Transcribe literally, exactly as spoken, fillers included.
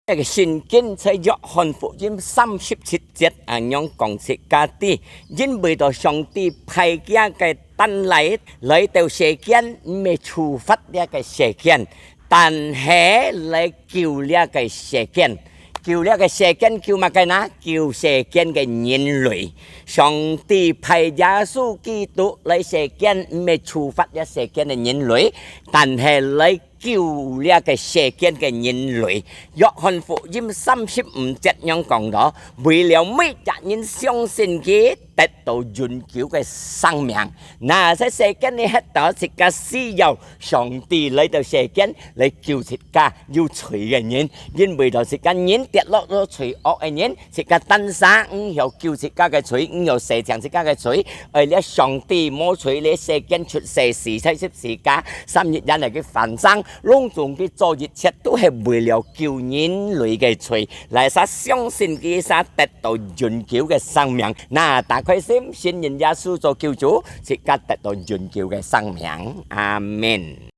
這个聖經在約翰福音三十七節恁樣講自家知，因為到上帝派佢个單來，來到世間，毋係處罰這个世間，但係來救這个世間。救這个世間，救麼个呢？救世間个人類。上帝派耶穌基督來世間，毋係處罰這世間个人類，但係來救這个世間个人類。約翰福音三十五節樣講到，為了每一人相信佢，得到永久个生命。那在世間裡歇到自家需要上帝來到世間來救自家有罪个人，因為到自家人跌落到罪惡个人，自家單儕毋曉救自家个罪，毋曉洗淨自家个罪，愛這上帝無罪來世間出世，死在十字架，三日以後个翻生，攏總佢做一切都係為了救人類个罪。哪儕相信佢儕得到永久个生命。那打開心，信任耶穌做救主，自家得到永久个生命。阿們。